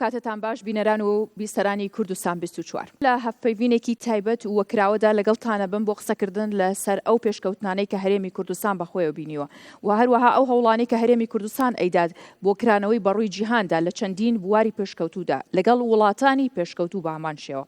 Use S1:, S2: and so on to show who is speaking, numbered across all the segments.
S1: کاتتان باش بینەران و بیسەرانی کوردستان 24. لە هەڤپەیڤینێکی تایبەت و کراوەدا لەگەڵتانە بم بۆ قسەکردن لە سەر ئەو پێشکەوتنانەی کە هەرێمی کوردستان بە خۆیەوە بینیوە و هەروەها ئەو هەوڵانەی کە هەرێمی کوردستان ئەیدات بۆ کرانەوەی بەڕووی جیهاندا لە چەندین بواری پێشکەوتوودا لەگەڵ وڵاتانی پێشکەوتوو بە هەمان شێوە.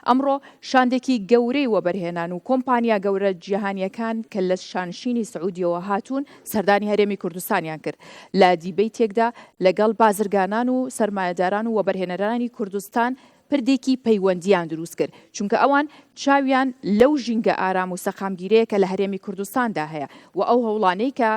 S1: ئەمڕۆ شاندێکی گەورەی وەبەرهێنان و کۆمپانیا گەورە جیهانییەکان کە لە شانشینی سعودیەوە هاتوون سەردانی هەرێمی کوردستانیان کرد لە دیبەیتێکدا لەگەڵ بازرگانان و سەرمایەداران و وەبەرهێنەرانی کوردستان پردێکی پەیوەندییان دروست کرد چونکە ئەوان چاویان لەو ژینگە ئارام و سەقامگیرەیە کە لە هەرێمی کوردستاندا هەیە و ئەو هەوڵانەی کە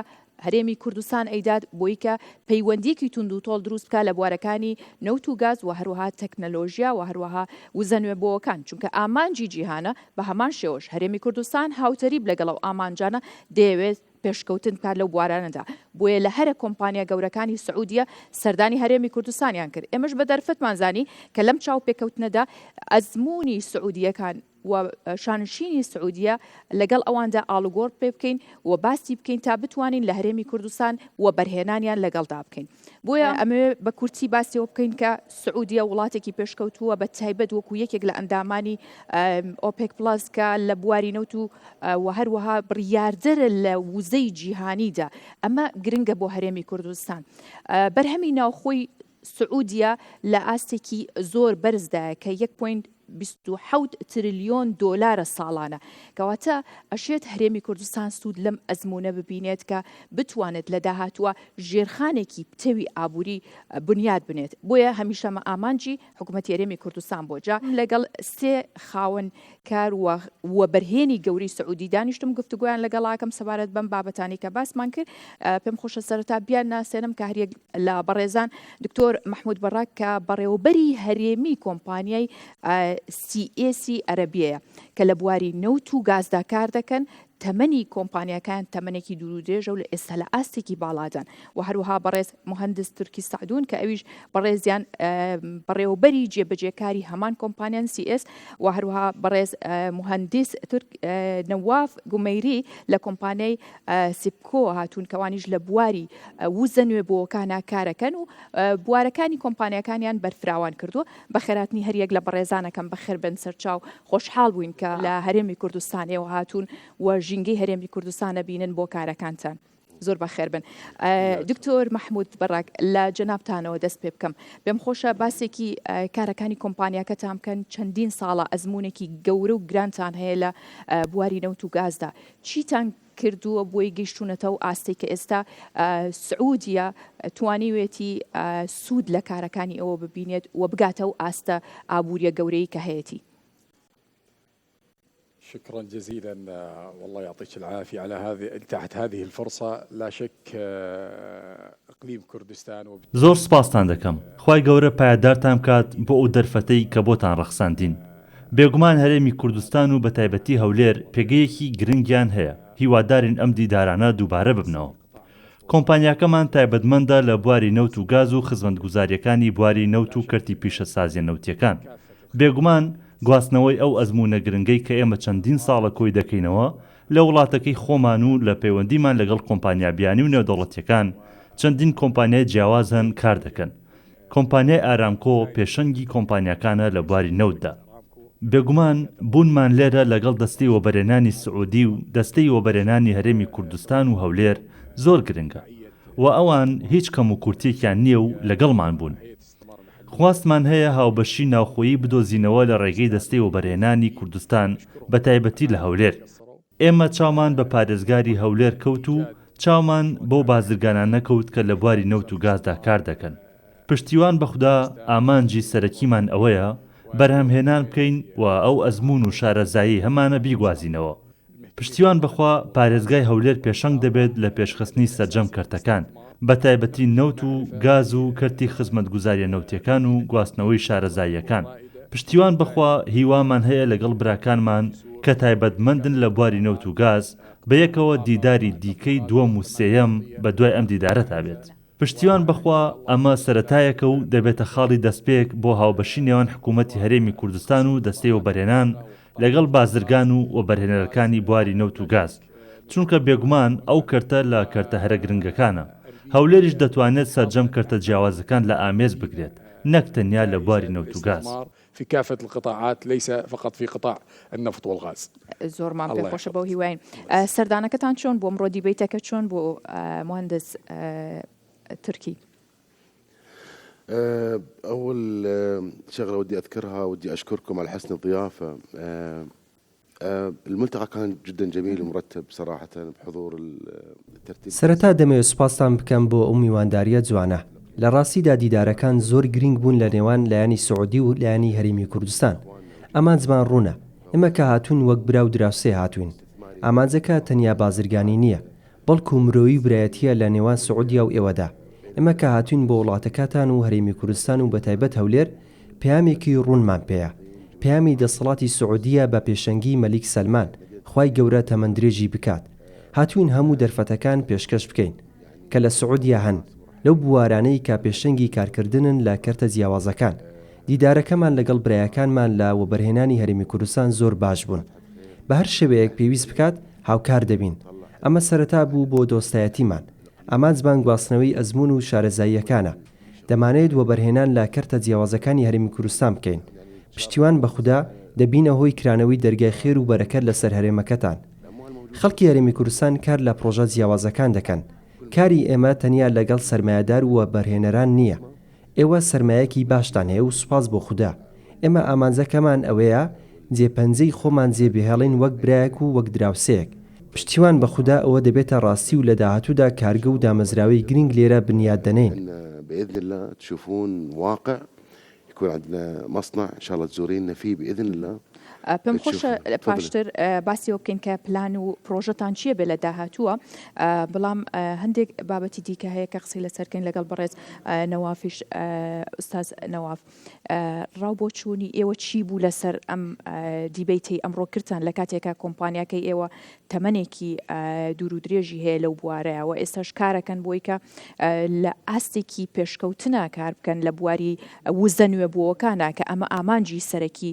S1: هەرێمی کوردستان ئەیدات بۆی کە پەیوەندیەکی توندوتۆڵ دروست بکات لە بوارەکانی نەوت و گاز وە هەروەها تەکنەلۆژیا وە هەروەها وزە نوێبۆوەکان چونکە ئامانجی جیهانە بە هەمان شێوەش هەرێمی کوردستان هاوتەریب لەگەڵ ئەو ئامانجانە دەیەوێت پێشکەوتن بکات لەو بوارانەدا بۆیە لە هەرە کۆمپانیا گەورەکانی سعودیە سەردانی هەرێمی کوردستانیان کرد ئێمەش بە دەرفەتمان زانی کە لەم چاوپێکەوتنەدا ئەزموونی سعودیەکان و شانشینی سعودیە لەگەڵ ئەواندا ئاڵوگۆڕ پێ بکەین و باسی بکەین تا بتوانین لە هەرێمی کوردستان وەبەرهێنانیان لەگەڵدا بکەین. بۆیە ئەمەوێ بە کورتی باسی ئەوە بکەین کە سعودیە وڵاتێکی پێشکەوتووە بە تایبەت وەکو یەکێک لە ئەندامانی ئۆپێک پڵەس کە لە بواری نەوت و و هەروەها بڕیاردەرە لە وزەی جیهانیدا ئەمە گرنگە بۆ هەرێمی کوردستان. بەرهەمی ناوخۆی سعودیە لە ئاستێکی زۆر بەرزدایە کە یەک point 27 ترلیۆن دۆلارە ساڵانە. کەواتە ئەشێت هەرێمی کوردستان سوود لەم ئەزموونە ببینێت کە بتوانێت لە داهاتووە ژێرخانێکی پتەوی ئابووری بنیات بنێت. بۆیە هەمیشە ئەمە ئامانجی حکوومەتی هەرێمی کوردستان بووە. جا لەگەڵ سێ خاوەن کار و وەبەرهێنی گەورەی سعودی دانیشتم گفتوگۆیان لەگەڵاکەم سەبارەت بەم بابەتانی کە باسمان کرد. پێم خۆشە سەرەتا بیان ناسێنم کە هەریەک لە بەڕێزان دکتۆر مەحمود بەڕاک کە بەڕێوەبەری هەرێمی کۆمپانیای سی ئێسی عەرەبیەیە کە لە بواری نەوت و گازدا کار دەکەن تەمەنی کۆمپانیاکان تەمەنێکی دوور و درێژە و لە ئێستا لە ئاستێکی باڵادان و هەروەها بەڕێز مهندس تورکی سەعدون کە ئەویش بەڕێزیان بەڕێوەبەری جێبەجێکاری هەمان کۆمپانیان سی ئێس و هەروەها بەڕێز مهندس تورک نەواف گومەیری لە کۆمپانیای سیپکۆ هاتوون کەوانیش لە بواری وزە نوێبووەکانا کارەکەن و بوارەکانی کۆمپانیاکانیان بەرفراوان کردووە. بەخێرهاتنی هەریەک لە بەڕێزانەکەم بەخێربێن سەرچاو، خۆشحاڵ بووین کە لە هەرێمی کوردستان ئێوە هاتوون و ژینگەی هەرێمی کوردستان ئەبینن بۆ کارەکانتان. زۆر بەخێر بن. دکتۆر مەحمود بەڕاک لە جەنابتانەوە دەست پێ بکەم. پێم خۆشە باسێکی کارەکانی کۆمپانیاکەتان بکەن، چەندین ساڵە ئەزموونێکی گەورە و گرانتان هەیە لە بواری نەوت و گازدا. چیتان کردووە بۆی گەیشتوونەتە ئەو ئاستەی کە ئێستا سعودیە توانیوێتی سوود لە کارەکانی ئەوە ببینێت و بگاتە ئەو ئاستە ئابووریە گەورەی کە هەیەتی؟
S2: شكرا جزيلا والله يعطيك العافية على هذه إتاحة هذه الفرصة لا شك اقليم كردستان
S3: زۆر سوپاستان دەکەم، خوای گەورە پایەدارتان بکات بۆ ئەو دەرفەتەی کە بۆتان ڕەخساندین. بێگومان هەرێمی کوردستان و بەتایبەتی هەولێر پێگەیەکی گرنگیان هەیە، هیوادارین ئەم دیدارانە دووبارە ببنەوە. کۆمپانیاکەمان تایبەتمەندە لە بواری نەوت و گاز و خزمەتگوزارییەکانی بواری نەوت و کەرتی پیشەسازییە نەوتییەکان. بێگومان گواستنەوەی ئەو ئەزموونە گرنگەی کە ئێمە چەندین ساڵە کۆی دەکەینەوە لە وڵاتەکەی خۆمان و لە پەیوەندیمان لەگەڵ کۆمپانیا بیانی و نێودەوڵەتییەکان، چەندین کۆمپانیای جیاواز هەن کار دەکەن. کۆمپانیای ئارامکۆ پێشەنگی کۆمپانیاکانە لە بواری نەوتدا. بێگومان بوونمان لێرە لەگەڵ دەستەی وەبەرهێنانی سعودی و دەستەی وەبەرهێنانی هەرێمی کوردستان و هەولێر زۆر گرنگە و ئەوان هیچ کەموکورتییەکیان نییە و لەگەڵمان بوون. خواستمان هەیە هاوبەشی ناوخۆیی بدۆزینەوە لە ڕێگەی دەستەی وەبەرهێنانی کوردستان بەتایبەتی لە هەولێر. ئێمە چاومان بە پارێزگاری هەولێر کەوت و چاومان بەو بازرگانانە کەوت کە لە بواری نەوت و گازدا کار دەکەن. پشتیوان بە خودا ئامانجی سەرەکیمان ئەوەیە بەرهەمهێنان بکەین و ئەو ئەزموون و شارەزاییەی هەمانە بیگوازینەوە. پشتیوان بەخوا پارێزگای هەولێر پێشەنگ دەبێت لە پێشخستنی سەرجەم کەرتەکان، بەتایبەتی نەوت و گاز و کەرتی خزمەتگوزاریە نەوتیەکان و گواستنەوەی شارەزاییەکان. پشتیوان بەخوا هیوامان هەیە لەگەڵ براکانمان کە تایبەتمەندن لە بواری نەوت و گاز، بەیەکەوە دیداری دیکەی دووەم و سێیەم بەدوای ئەم دیدارەتا بێت. پشتیوان بەخوا ئەمە سەرەتایەکە و دەبێتە خاڵی دەستپێک بۆ هاوبەشی نێوان حکوومەتی هەرێمی کوردستان و دەستەی وەبەرهێنان لەگەڵ بازرگان و وەبەرهێنەرەکانی بواری نەوت و گاز، چونکە بێگومان ئەو کەرتە لە کەرتە هەرە گرنگەکانە. هەولێریش دەتوانێت سەرجەم کەرتە جیاوازەکان لە ئامێز بگرێت. نەک تەنیا لە بواری نەوت و گاز.
S2: في كافة القطاعات ليس فقط في قطاع النفط والغاز.
S1: زۆرمان پێ خۆشە بەو هیواین. سەردانەکەتان چۆن بوو ئەمڕۆ دیبەیتەکە چۆن بوو مهندس ترکی؟
S4: أول شغلة ودي أذكرها ودي أشكركم على حسن الضيافة الملتقى كان جدا جميل ومرتب صراحة بحضور الترتيب.
S5: سەرەتا دەمەوێت سوپاستان بکەم بۆ ئەو میواندارییە جوانە. لە ڕاستیدا دیدارەکان زۆر گرینگ بوون لە نێوان لایەنی سعودی و لایەنی هەرێمی کوردستان. ئامانجمان ڕوونە. ئێمە کە هاتووین وەک برا و دراوسێ هاتووین. ئامانجەکە تەنیا بازرگانی نییە. بەڵکو مرۆیی و برایەتییە لە نێوان سعودیا و ئێوەدا. ئێمە کە هاتووین بۆ وڵاتەکاتان و هەرێمی کوردستان و بەتایبەت هەولێر، پەیامێکی ڕوونمان پێیە. پەیامی دەسەڵاتی سعودیە بە پێشەنگی مەلیک سەلمان، خوای گەورە تەمەن درێژی بکات. هاتووین هەموو دەرفەتەکان پێشکەش بکەین، کە لە سعودیە هەن، لەو بوارانەی کە پێشەنگی کارکردنن لە کەرتە جیاوازەکان. دیدارەکەمان لەگەڵ برایەکانمان لە وەبەرهێنانی هەرێمی کوردستان زۆر باش بوون. بە هەر شێوەیەک پێویست بکات هاوکار دەبین. ئەمە سەرەتا بوو بۆ دۆستایەتیمان. ئامانجمان گواستنەوەی ئەزموون و شارەزاییەکانە. دەمانەوێت وەبەرهێنان لە کەرتە جیاوازەکانی هەرێمی کوردستان بکەین. پشتیوان بە خودا، دەبینە هۆی کرانەوەی دەرگای خێر و بەرەکەت لەسەر هەرێمەکەتان. خەڵکی هەرێمی کوردستان کار لە پڕۆژە جیاوازەکان دەکەن. کاری ئێمە تەنیا لەگەڵ سەرمایەدار و وەبەرهێنەران نییە. ئێوە سەرمایەکی باشتان هەیە و سوپاس بۆ خودا. ئێمە ئامانجەکەمان ئەوەیە جێ پەنجەی خۆمان جێ بهێڵین وەک برایەک و وەک دراوسێیەک. پشتیوان بە خودا ئەوە دەبێتە ڕاستی و لە داهاتوودا کارگە و دامەزراوەی گرینگ لێرە بنیات دەنێین.
S4: بإذن الله تشوفون واقع يكون عندنا مصنع ان شاء الله تزورينا فيه بإذن الله.
S1: پێم خۆشە پاشتر باسی ئەوە بکەین کە پلان و پرۆژەتان چییە بێ لە داهاتووە بەڵام هەندێک بابەتی دیکە هەیە کە قسەی لەسەر کەین لەگەڵ بەڕێز نەوافیش ئوستاز نەواف ڕاو بۆچوونی ئێوە چی بوو لەسەر ئەم دیبەیتەی ئەمڕۆ کردتان لە کاتێکا کۆمپانیاکەی ئێوە تەمەنێکی دوور و درێژی هەیە لەو بوارەیە و ئێستاش کارەکەن بۆی کە لە ئاستێکی پێشکەوتنا کار بکەن لە بواری وزە نوێبووەکانە کە ئەمە ئامانجی سەرەکی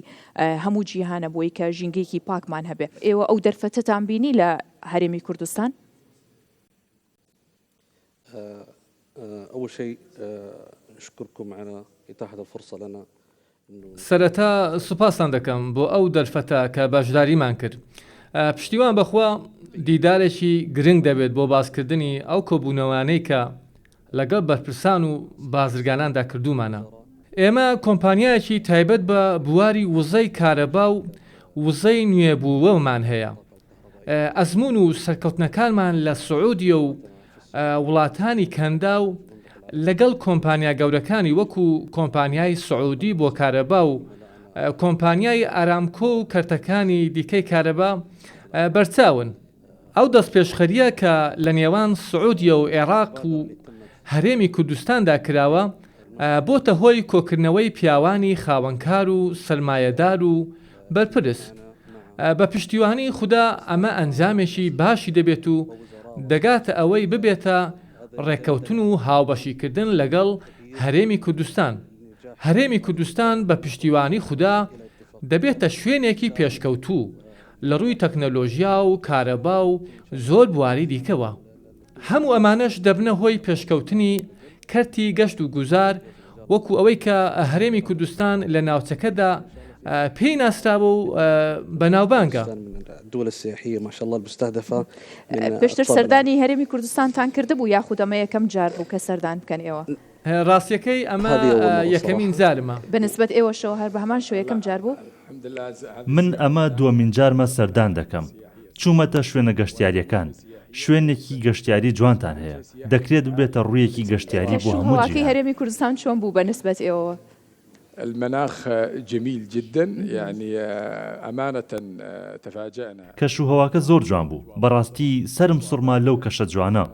S1: هەموو جیهانە بۆی کە ژینگەیەکی پاکمان هەبێ. ئێوە ئەو دەرفەتەتان بینی لە هەرێمی کوردستان؟
S6: اول شيء نشكركم على اتاحة الفرصة لنا.
S7: سەرەتا سوپاستان دەکەم بۆ ئەو دەرفەتە کە بەشداریمان کرد. پشتیوان بەخوا دیدارێکی گرنگ دەبێت بۆ باسکردنی ئەو کۆبوونەوانەی کە لەگەڵ بەرپرسان و بازرگاناندا کردوومانە. ئێمە کۆمپانیایەکی تایبەت بە بواری وزەی کارەبا و وزەی نوێبووەوەمان هەیە. ئەزموون و سەرکەوتنەکانمان لە سعودیە و وڵاتانی کەنداو لەگەڵ کۆمپانیا گەورەکانی وەکو کۆمپانیای سعودی بۆ کارەبا و کۆمپانیای ئارامکۆ و کەرتەکانی دیکەی کارەبا بەرچاون. ئەو دەستپێشخەرییە کە لە نێوان سعودیە و عێراق و هەرێمی کوردستاندا کراوە، بۆتە هۆی کۆکردنەوەی پیاوانی خاوەنکار و سەرمایەدار و بەرپرس. بە پشتیوانی خودا ئەمە ئەنجامێکی باشی دەبێت و دەگاتە ئەوەی ببێتە ڕێککەوتن و هاوبەشیکردن لەگەڵ هەرێمی کوردستان. هەرێمی کوردستان بە پشتیوانی خودا دەبێتە شوێنێکی پێشکەوتوو لە ڕووی تەکنەلۆژیا و کارەبا و زۆر بواری دیکەوە. هەموو ئەمانەش دەبنە هۆی پێشکەوتنی کەرتی گەشت و گوزار وەکو ئەوەی کە هەرێمی کوردستان لە ناوچەکەدا پێی ناسراوە و بەناوبانگە.
S1: پێشتر سەردانی هەرێمی کوردستانتان کردبوو یاخود ئەمە یەکەم جار بوو کە سەردان بکەن ئێوە؟
S7: ڕاستیەکەی ئەمە یەکەمین جارمە.
S1: بە نسبەت ئێوەشەوە هەر بە هەمان شێوە یەکەم جار بوو؟
S3: من ئەمە دووەمین جارمە سەردان دەکەم. چوومەتە شوێنە گەشتیارییەکان. شوێنێکی گەشتیاری جوانتان هەیە. دەکرێت ببێتە ڕوویەکی گەشتیاری بۆ هەموو
S1: کەشوهەواکەی
S3: جیهان.
S1: هەرێمی کوردستان چۆن بوو بە نسبەت ئێوەوە؟
S2: المناخ جميل جدا يعني امانة تفاجأنا.
S3: کەشوهەواکە زۆر جوان بوو، بەڕاستی سەرم سوڕما لەو کەشە جوانە،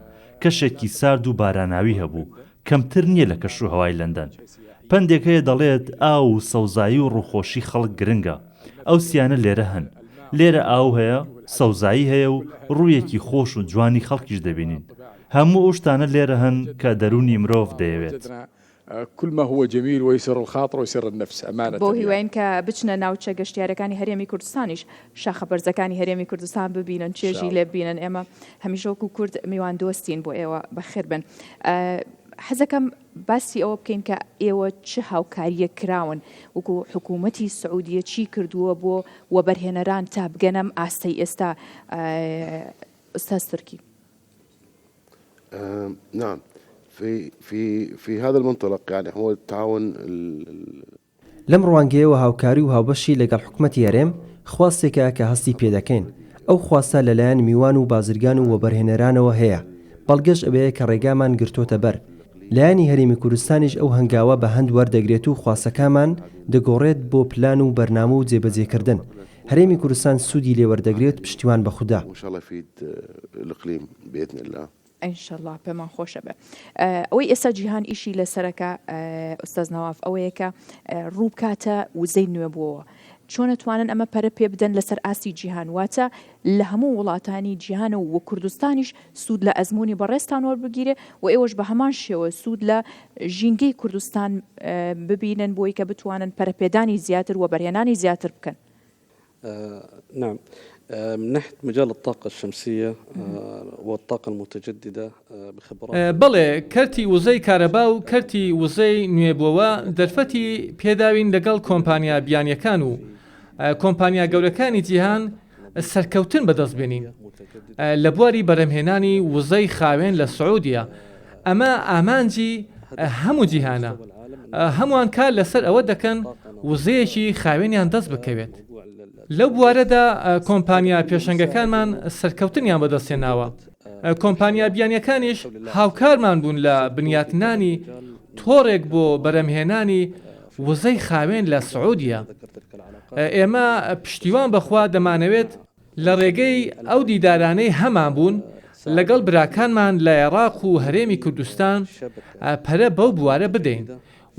S3: کەشێکی سارد و باراناوی هەبوو، کەمتر نییە لە کەشوهەوای لەندەن. پەندێک هەیە دەڵێت ئاو و سەوزایی و ڕووخۆشی خەڵک گرنگە، ئەو سیانە لێرە هەن. لێرە ئاو هەیە، سەوزایی هەیە و ڕوویەکی خۆش و جوانی خەڵکیش دەبینین. هەموو ئەو شتانە لێرە هەن کە دەروونی مرۆڤ دەیەوێت.
S2: كل ما هو جميل ويسر الخاطر ويسر النفس امانة.
S1: بەو هیواین کە بچنە ناوچە گەشتیارەکانی هەرێمی کوردستانیش شاخە بەرزەکانی هەرێمی کوردستان ببینن چێژی لێ ببینن ئێمە هەمیشە وەکو کورد میوان دۆستین بۆ ئێوە بەخێر بن. حەزەکەم باسی ئەوە بکەین کە ئێوە چ هاوکارییەک کراون وەکو حکوومەتی سعودیە چی کردووە بۆ وەبەرهێنەران تا بگەنە ئەم ئاستەی ئێستا ئوستاز تورکی؟
S4: نعم في في في هذا المنطلق يعني هو التعاون
S5: لەم ڕوانگەیەوە هاوکاری و هاوبەشی لەگەڵ حکومەتی هەرێم خواستێکە کە هەستی پێدەکەین، ئەو خواستە لەلایەن میوان و بازرگان و وەبەرهێنەرانەوە هەیە، بەڵگەش ئەوەیە کە ڕێگامان گرتۆتە بەر، لایەنی هەرێمی کوردستانیش ئەو هەنگاوە بە هەند وەردەگرێت و خواستەکامان دەگۆڕێت بۆ پلان و بەرنامە و جێبەجێکردن، هەرێمی کوردستان سوودی لێوەردەگرێت پشتیوان بە خودا.
S1: ان شاءاللە پێمان خۆشە بێ ئەوەی ئێستا جیهان ئیشی لەسەرەکە ئوستاز نەواف ئەوەیە کە ڕوو بکاتە وزەی نوێبووەوە چۆن ئەتوانن ئەمە پەرە پێ بدەن لەسەر ئاستی جیهان واتە لە هەموو وڵاتانی جیهان و و کوردستانیش سوود لە ئەزمموی بەڕێزتان وەربگیرێ و ئێوەش بە هەمان شێوە سوود لە ژینگەی کوردستان ببینن بۆی کە بتوانن پەرەپێدانی زیاتر و بەرهێنانی زیاتر بکەن.
S6: نعم من ناحية مجال الطاقة الشمسية والطاقة المتجددة بخبرات.
S7: بەڵێ، کەرتی وزەی کارەبا و کەرتی وزەی نوێبووەوە دەرفەتی پێداوین لەگەڵ کۆمپانیا بیانییەکان و کۆمپانیا گەورەکانی جیهان سەرکەوتن بەدەست بێنین لە بواری بەرهەمهێنانی وزەی خاوێن لە سعودیە، ئەمە ئامانجی هەموو جیهانە، هەمووان کار لەسەر ئەوە دەکەن وزەیەکی خاوێنیان دەست بکەوێت. لەو بوارەدا کۆمپانیا پێشەنگەکانمان سەرکەوتنیان بەدەستهێناوە، کۆمپانیا بیانییەکانیش هاوکارمان بوون لە بنیاتنانی تۆڕێک بۆ بەرهەمهێنانی وزەی خاوێن لە سعودیە. ئێمە پشتیوان بەخوا دەمانەوێت لە ڕێگەی ئەو دیدارانەی هەمانبوون لەگەڵ براکانمان لە عێراق و هەرێمی کوردستان پەرە بەو بوارە بدەین،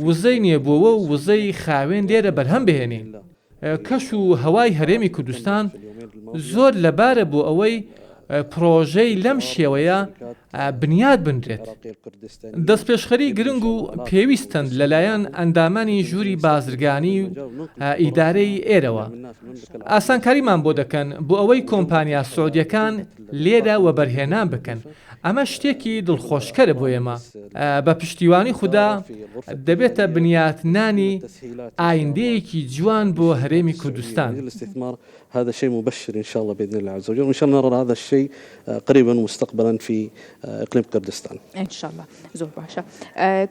S7: وزەی نوێبووەوە و وزەی خاوێن لێرە بەرهەم بهێنین. کەش و هەوای هەرێمی کوردستان زۆر لەبارە بۆ ئەوەی پڕۆژەی لەم شێوەیە بنیات بنرێت. دەستپێشخەری گرنگ و پێویستن لەلایەن ئەندامانی ژووری بازرگانی و ئیدارەی ئێرەوە ئاسانکاریمان بۆ دەکەن بۆ ئەوەی کۆمپانیا سعودیەکان لێرە وەبەرهێنان بکەن، ئەمە شتێکی دڵخۆشکەرە بۆ ئێمە، بە پشتیوانی خودا دەبێتە بنیاتنانی ئایندەیەکی جوان بۆ هەرێمی کوردستان.
S6: هذا شيء مبشر ان شاء الله باذن الله عز وجل وان شاء الله نرى هذا الشيء قريبا مستقبلا في اقليم كردستان.
S1: ان شاء الله زۆر باشە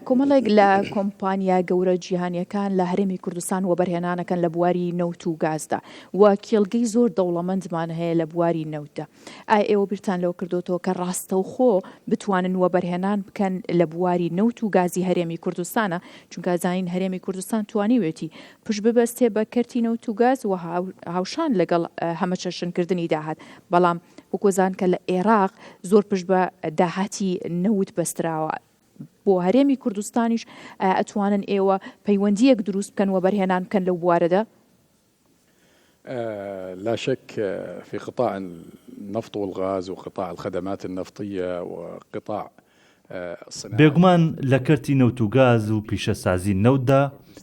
S1: کۆمەڵێک لە کۆمپانیا گەورە جیهانیەکان لە هەرێمی کوردستان وەبەرهێنانەکەن لە بواری نەوت و گازدا و کێڵگەی زۆر دەوڵەمەندمان هەیە لە بواری نەوتدا ئایا ئێوە بیرتان لەوە کردوتەوە کە ڕاستەوخۆ بتوانن وەبەرهێنان بکەن لە بواری نەوت و گازی هەرێمی کوردستانە چونکە زانین هەرێمی کوردستان توانیوێتی پشت ببەستێ بە کەرتی نەوت و گاز و هاوشان لەگەڵ هەمەچەشنکردنی داهات، بەڵام وەکو زان کە لە ئێراق زۆر پشت بە داهاتی نەوت بەستراوە، بۆ هەرێمی کوردستانیش ئایا ئەتوانن ئێوە پەیوەندییەک دروست بکەن وەبەرهێنان بکەن لەو بوارەدا؟
S2: لا شك في قطاع النفط والغاز وقطاع الخدمات النفطية وقطاع
S3: بێگومان لە کەرتی نەوت و گاز و پیشەسازی نەوتدا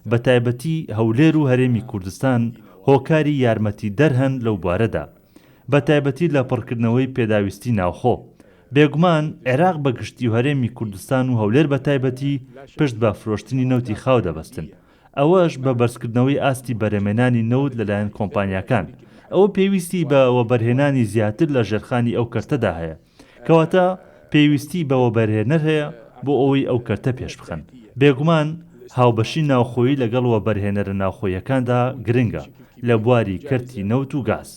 S3: بە تایبەتی هەولێر و هەرێمی کوردستان هۆکاری یارمەتیدەر هەن لەو بوارەدا بە تایبەتی لە پڕکردنەوەی پێداویستی ناوخۆ. بێگومان عێراق بە گشتی و هەرێمی کوردستان و هەولێر بە تایبەتی پشت بە فرۆشتنی نەوتی خاو دەبەستن ئەوەش بە بەرزکردنەوەی ئاستی بەرهەمێنانی نەوت لەلایەن کۆمپانیاکان، ئەوە پێویستی بە وەبەرهێنانی زیاتر لە ژێرخانی ئەو کەرتەدا هەیە، کەواتە پێویستی بە وەبەرهێنەر هەیە بۆ ئەوەی ئەو کەرتە پێشبخەن. بێگومان هاوبەشی ناوخۆیی لەگەڵ وەبەرهێنەرە ناوخۆییەکاندا گرنگە لە بواری کەرتی نەوت و گاز.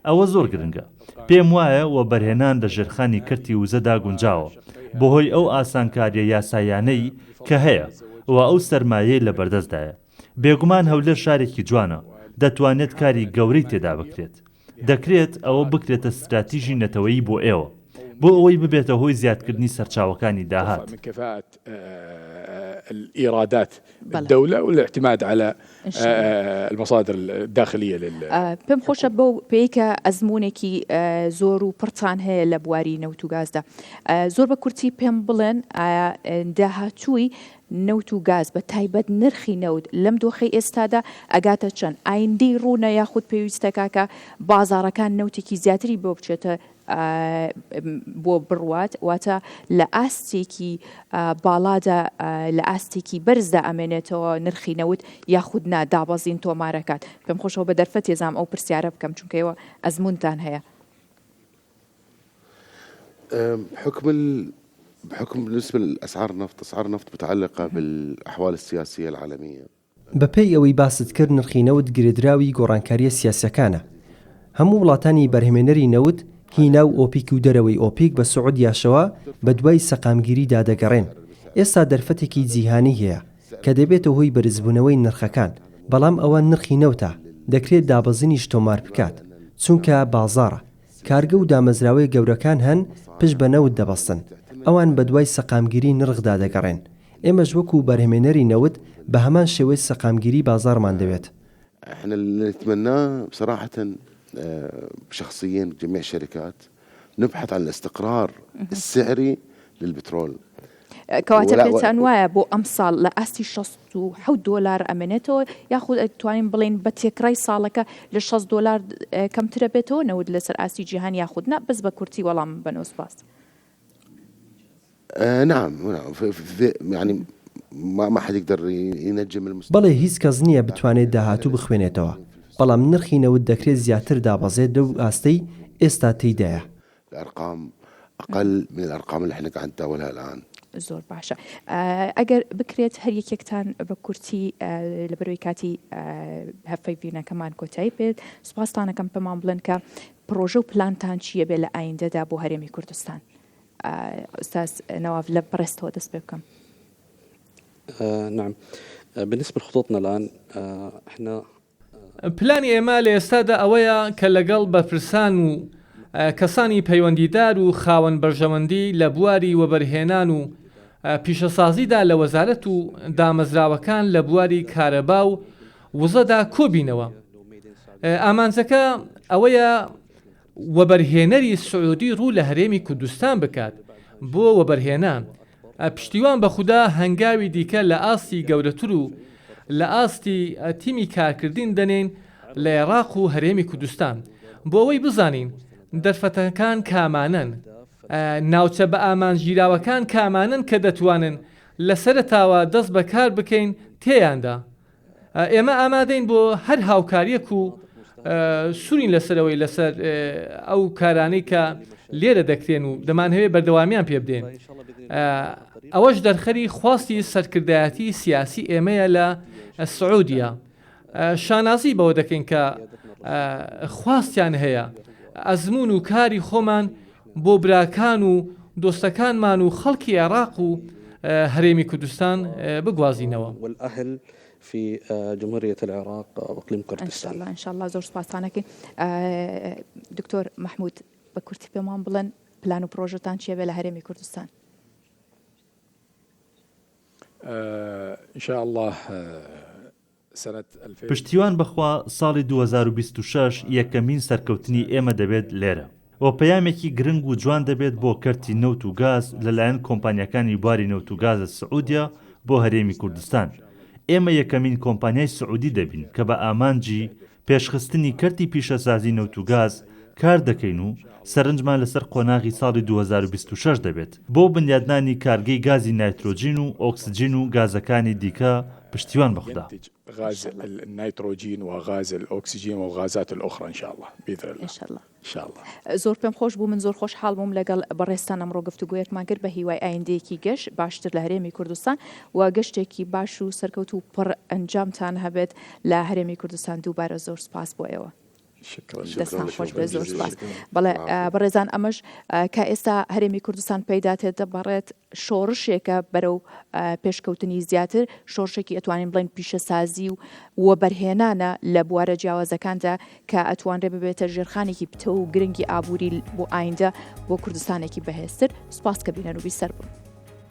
S3: ئەوە زۆر گرنگە. پێم وایە وەبەرهێنان لە ژێرخانی کەرتی وزەدا گونجاوە، بەهۆی ئەو ئاسانکارییە یاساییانەی کە هەیە و ئەو سەرمایەی لەبەردەستدایە. بێگومان هەولێر شارێکی جوانە، دەتوانێت کاری گەورەی تێدا بکرێت. دەکرێت ئەوە بکرێتە ستراتیژی نەتەوەیی بۆ ئێوە، بۆ ئەوەی ببێتە هۆی زیادکردنی سەرچاوەکانی داهات.
S2: الإيرادات الدولة والاعتماد على المصادر الداخلية لل
S1: پێم خۆشە بەو پێی کە ئەزموونێکی زۆر و پڕتان هەیە لە بواری نەوت و گازدا زۆر بە کورتی پێم بڵێن ئایا داهاتووی نەوت و گاز بە تایبەت نرخی نەوت لەم دۆخەی ئێستادا ئەگاتە چەند ئایندەی ڕوونە یاخود پێویستە کاکە بازاڕەکان نەوتێکی زیاتری بۆ بچێتە. بۆ بڕوات واتە لە ئاستێکی باڵادا لە ئاستێکی بەرزدا ئەمێنێتەوە نرخی نەوت یاخود نا دابەزین تۆمارەکات پێم خۆشەوە بە دەرفەتێ زام ئەو پرسیارە بکەم چونکە ئێوە ئەزمونتان هەیە.
S4: بحكم ال... بحكم بالنسبة لأسعار النفط أسعار النفط متعلقة بالأحوال السياسية العالمية.
S5: بەپێی ئەوەی باست کرد نرخی نەوت گرێدراوی گۆڕانکارییە سیاسیەکانە. هەموو وڵاتانی بەرهەمێنەری نەوت هی ناو ئۆپیک و دەرەوەی ئۆپیک بە سعودیاشەوە بەدوای سەقامگیریدا دەگەڕێن. ئێستا دەرفەتێکی جیهانی هەیە کە دەبێتە هۆی بەرزبوونەوەی نرخەکان، بەڵام ئەوە نرخی نەوتە، دەکرێت دابەزینیش تۆمار بکات، چونکە بازاڕە. کارگە و دامەزراوەی گەورەکان هەن پشت بە نەوت دەبەستن، ئەوان بەدوای سەقامگیری نرخدا دەگەڕێن، ئێمەش وەکو بەرهەمێنەری نەوت بە هەمان شێوەی سەقامگیری بازاڕمان دەوێت.
S4: احنا اللي نتمناه بصراحة شخصيا جميع الشركات نبحث عن الاستقرار السعري للبترول.
S1: کەواتە پێتان وایە بۆ ئەمساڵ لە ئاستی 67 دۆلار ئەمێنێتەوە یاخود ئەتوانین بڵێین بە تێکڕای ساڵەکە لە 60 دۆلار کەمترە بێتەوە نەوت لەسەر ئاستی جیهان یاخود نا بەس بە کورتی وەڵام بەنەوە سپاس.
S4: نعم نعم يعني ما ما حد يقدر ينجم المستقبل.
S5: بەڵێ هیچ کەس نییە بتوانێت داهاتوو بخوێنێتەوە، بەڵام نرخی نەوت دەکرێت زیاتر دابەزێت لەو ئاستەی ئێستا تێیدایە.
S4: الارقام اقل من الارقام اللي احنا قاعد نتداولها الان.
S1: زۆر باشە ئەگەر بکرێت هەر یەکێکتان بە کورتی لەبەرەوەی کاتی هەفەیڤینەکەمان کۆتایی پێت سوپاستانەکەم پێمان بڵێن کە پڕۆژە و پلانتان چییە بێ لە ئایندەدا بۆ هەرێمی کوردستان ئوستاز نەواف لە بەڕێزتەوە دەست پێ بکەم.
S6: نعم بالنسبة لخططنا الآن احنا
S7: پلانی ئێمە لە ئێستادا ئەوەیە کە لەگەڵ بەرپرسان و کەسانی پەیوەندیدار و خاوەن بەرژەوەندی لە بواری وەبەرهێنان و پیشەسازیدا لە وەزارەت و دامەزراوەکان لە بواری کارەبا و وزەدا کۆبینەوە. ئامانجەکە ئەوەیە وەبەرهێنەری سعودی ڕوو لە هەرێمی کوردستان بکات بۆ وەبەرهێنان، پشتیوان بە خودا هەنگاوی دیکە لە ئاستی گەورەتر و لە ئاستی تیمی کارکردن دەنێین لە عێراق و هەرێمی کوردستان بۆ ئەوەی بزانین دەرفەتەکان کامانەن، ناوچە بەئامانجگیراوەکان کامانەن کە دەتوانن لە سەرەتاوە دەست بە کار بکەین تێیاندا. ئێمە ئامادەین بۆ هەر هاوکارییەک و سوورین لەسەر ئەوەی لەسەر ئەو کارانەی کە لێرە دەکرێن و دەمانهەوێت بەردەوامیان پێ بدەین. ئەوەش دەرخەری خواستی سەرکردایەتی سیاسی ئێمەیە لە سعودیە. شانازی بەوە دەکەین کە خواستیان هەیە ئەزموون و کاری خۆمان بۆ براکان و دۆستەکانمان و خەڵکی عێراق و هەرێمی کوردستان بگوازینەوە.
S6: والأهل في جمهورية العراق وإقليم كردستان.
S1: ان شاء الله زۆر سوپاستان ئەکەین. دکتۆر مەحمود بە کورتی پێمان بڵێن پلان و پرۆژەتان چیە بێ لە هەرێمی کوردستان؟
S2: ان شاء الله
S3: پشتیوان بەخوا ساڵی 2026 یەکەمین سەرکەوتنی ئێمە دەبێت لێرە و پەیامێکی گرنگ و جوان دەبێت بۆ کەرتی نەوت و گاز لەلایەن کۆمپانیاکانی بواری نەوت و گاز لە سعودیە بۆ هەرێمی کوردستان ئێمە یەکەمین کۆمپانیای سعودی دەبین کە بە ئامانجی پێشخستنی کەرتی پیشەسازی نەوت و گاز کار دەکەین و سەرنجمان لەسەر قۆناغی ساڵی 2026 دەبێت بۆ بنیادنانی کارگەی گازی نایترۆجین و ئۆکسجین و گازەکانی دیکە پشتیوان بە خودا.
S2: غاز النيتروجين وغاز الأكسجين والغازات الأخرى إن شاء الله بإذن الله
S1: إن شاء الله.
S2: إن شاء الله.
S1: زۆر پێم خۆش بوو من زۆر خۆشحاڵ بووم لەگەڵ بەڕێزتان ئەمڕۆ گفتوگۆیەکمان کرد بە هیوای ئایندەیەکی گەش باشتر لە هەرێمی کوردستان و گەشتێکی باش و سەرکەوتوو پڕ ئەنجامتان هەبێت لە هەرێمی کوردستان دووبارە زۆر سوپاس بۆ ئێوە. دەستان خۆش بێت زۆر سوپاس. بەڵێ بەڕێزان ئەمەش کە ئێستا هەرێمی کوردستان پێیدا تێدەپەڕێت شۆڕشێکە بەرەو پێشکەوتنی زیاتر شۆڕشێکی ئەتوانین بڵێن پیشەسازی و وەبەرهێنانە لە بوارە جیاوازەکاندا کە ئەتوانرێ ببێتە ژێرخانێکی پتەو و گرنگی ئابووری بۆ ئایندە بۆ کوردستانێکی بەهێزتر سوپاس کە بینەر و بیسەر بوون.